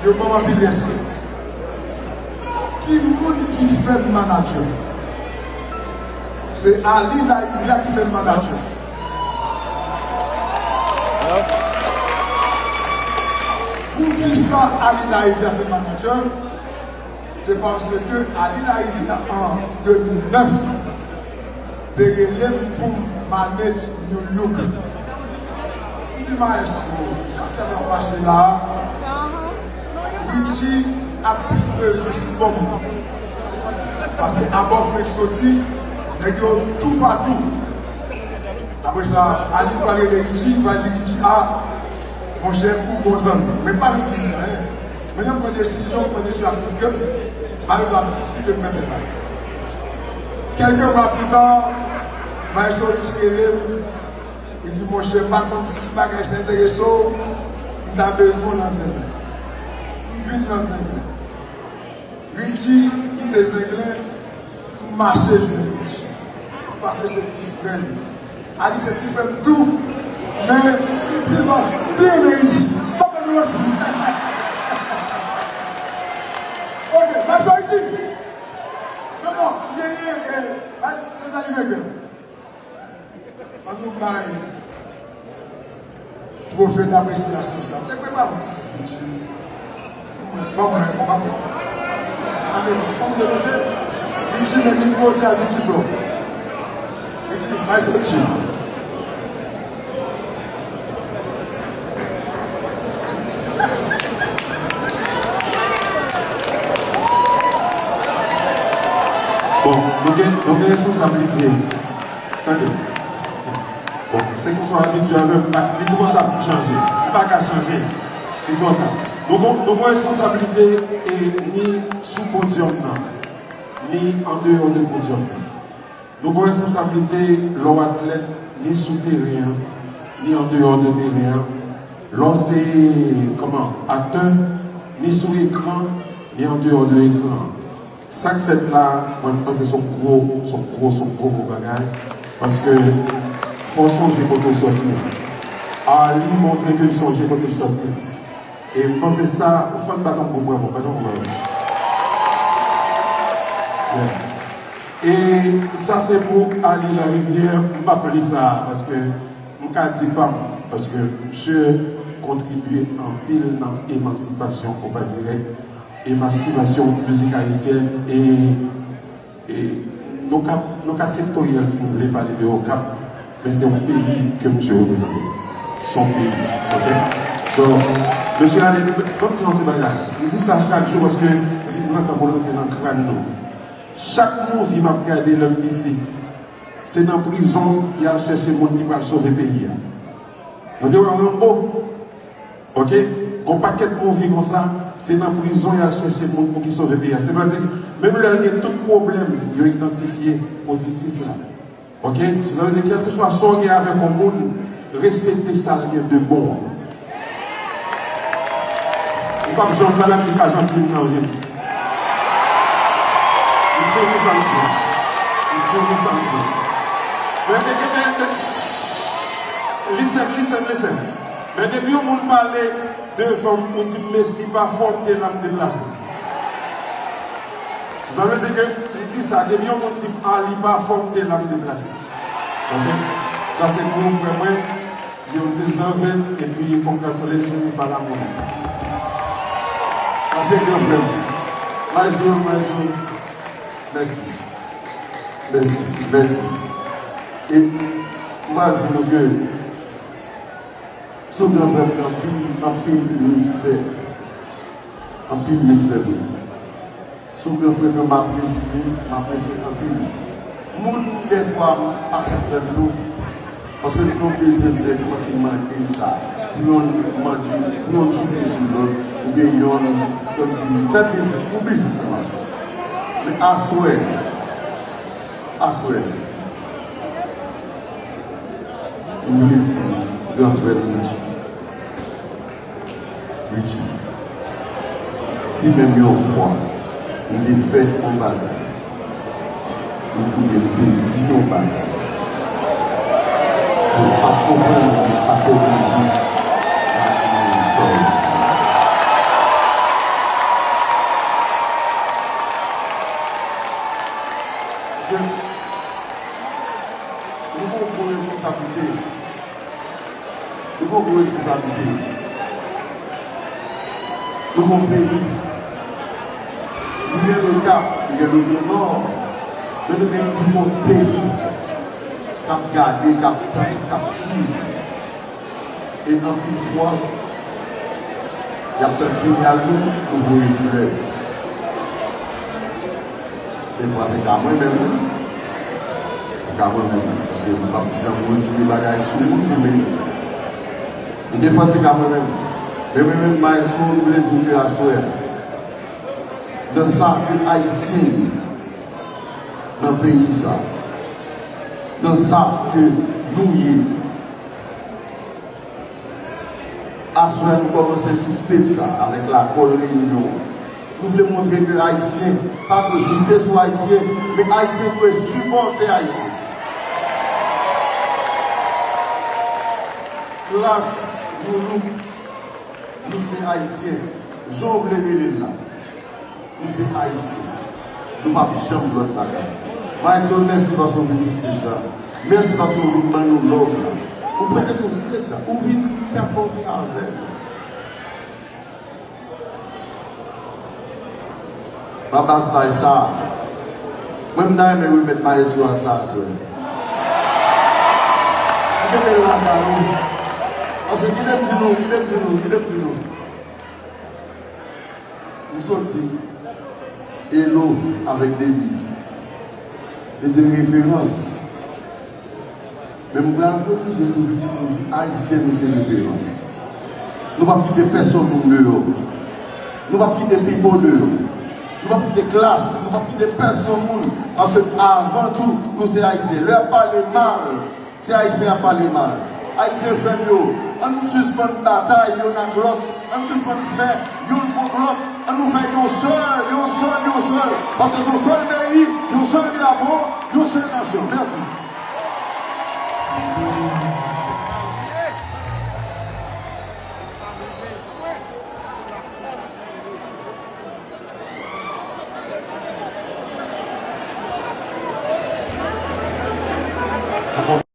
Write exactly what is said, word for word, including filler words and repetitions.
Yo ban m anpil respè. Ki moun ki fè m manadjè? Se Ali Larivière ki fè m manadjè. Poukisa Ali Larivière fè m manadjè? Se paske Ali Larivière an de mil nèf te rele m pou m manage New Look. M di, "Maestro, jan jazz ap mache la, Richie ap plis bezwen sipò m." Paske Abòf fenk soti, nèg yo toupatou. Apre sa, Ali pral rele Richie, pral di Richie, "A, monchè, ou bon zanmi." Men pa vin di Richie anyen. Men lè m pran desizyon, m pran desizyon ak tout kè m. Pa vin di Richie ke m fè tèt mal. Kèlke mwa pli ta, Maestro Richie rele m. Li di, "Monchè, m pa konn si bagay sa enterese w, m ta bezwen w nan Zenglen." M vin nan Zenglen. Richie kite Zenglen, m mache jwenn Richie. Paske se ti frè m. Ali se ti frè m tou. Men, m pli bon, m pli renmen Richie. Pa ban nou manti. Ok, Maestro Richie. Non, non, m genyen, eh, se ta li menm. Ann nou bay twofe dapresyasyon sa. Te prepare yon ti speech, wi. Ban mwen, ban mwen. Ann nou, ban mwen, ban mwen. Richie, men mikwo sa, Richie Flow. Richie, Maestro Richie. Bon, nou gen, nou gen responsablite. Tande. Bon, se konsa w abitye avè m, m pa, li twò ta pou m chanje. M pa ka chanje. Li twò ta. Nou gon, nou gon responsablite, e ni sou podyòm nan, ni andeyò de podyòm nan. Nou gon responsablite lè w atlèt, ni sou teren an, ni andeyò de teren an. Lè w se, kòman, aktè, ni sou ekran, ni andeyò de ekran an. Sa k fèt la, mwen, m panse se yon gwo, se yon gwo, se yon gwo, gwo bagay. Paske fò w sonje kote w sòti a. Arly montre ke l sonje kote l sòti a. E m panse sa, fò n bat yon gwo bravo, bat yon gwo bravo. Yeah. E sa se pou Arly Larivière, m p ap li sa a, paske m ka di pa m, paske misye kontribye anpil nan emansipasyon, ou pa dirèk, emansipasyon mizik ayisyèn, e, e nou ka, nou ka sektoryèl si nou vle pale de Okap, men se yon peyi ke misye reprezante. Se yon peyi, ok? So, mesye ale, ban m di nou yon ti bagay. M di sa chak jou paske li pran tan pou l rantre nan kràn nou. Chak movie m ap gade lè m piti, se nan prizon y al chèche moun ki pral sove peyi a. Nou te wè Rambo? Ok? Gon pakèt movie konsa, se nan prizon y al chèche moun pou ki sove peyi a. Se vle di, menm lè l gen tout pwoblèm, yo idantifye pozitif la. Ok? Sa vle di, kèlkeswa sa w gen avèk yon moun, respekte sa l gen de bon an. M p ap janm fanatik Ajantin nan vi m. M fini sa m di. M fini sa m di. Men depi, men, men, listen, listen, listen. Men depi yon moun pale devan m pou di m mesi pa fò m te la m deplase. Sa vle di ke m di sa, depi yon moun di m Arly pa fò m te la m deplase. Ok? Sa se pou ou, frè mwen. You deserve it, epi congratulations, e pa la mwen. Sa se gran frè m. Maestro, maestro, mèsi. Mèsi, mèsi. E m pral di nou ke sou gran frè m gen anpil, anpil respè. Anpil respè pou ou. Sou gran frè m, m apresye, m apresye anpil. Moun, dèfwa, pa konprann nou. Paske nou bezwen dèfwa ki mande sa. Pou yonn mande, pou yonn choute sou lòt, oubyen yonn, kòmsi, fè biznis, pou biznis la mache. Men aswè, aswè, m vle di, gran frè m Richie, Richie, si menm yon fwa m te fè yon bagay, m konnen m te di yon bagay, ou p ap konprann, ou p ap konprann si, I'm sorry. Nou gon peyi. Nou gen Lokap, nou gen Lòdòmò. Men nou gen tou gon peyi k ap gade, k ap tann, k ap swiv. E anpil fwa, y ap tann siyal nou, nou voye flè. Defwa se ka mwen menm, wi. Se ka mwen menm, paske m p ap janm retire bagay sou moun pou merite. E defwa se ka mwen menm. Men mwen menm, Maestro, m vle di w ke aswè a, nan sa ke Ayisyen ye nan peyi sa, nan sa ke nou ye, aswè a, nou kòmanse sou stage sa avèk lakòl reyinyon an. Nou vle montre ke Ayisyen pa dwe choute sou Ayisyen, men Ayisyen dwe sipòte Ayisyen. Klas Goulouk, nou se Ayisyen. Jan w vle rele l la. Nou se Ayisyen. Nou p ap janm lòt bagay. Maestro, mèsi paske w vin sou stage la. Mèsi paske w vin ban nou love la. Ou prete nou stage la. Ou vin pèfòme avè nou. Babas bay sa. Mwen, m ta renmen remèt Maestro a sa aswè. Kenbe l la, Carlo. Paske kite m di nou, kite m di nou, kite m di nou. M sot di Elo avèk Deli. Se de referans. Men m pral oblije tou pitit moun di Ayisyen nou se referans. Nou p ap kite pèsonn moun deyò. Nou p ap kite pipo deyò. Nou p ap kite klas, nou p ap kite pèsonn moun. Paske avan tou, nou se Ayisyen. Lè y ap pale mal, se Ayisyen ap pale mal. Ayisyen frè m yo, ann sispann batay youn ak lòt. Ann sispann fè youn kont lòt. Ann nou fè yon sèl, yon sèl, yon sèl. Paske se yon sèl peyi, yon sèl drapo, yon sèl nasyon. Mèsi.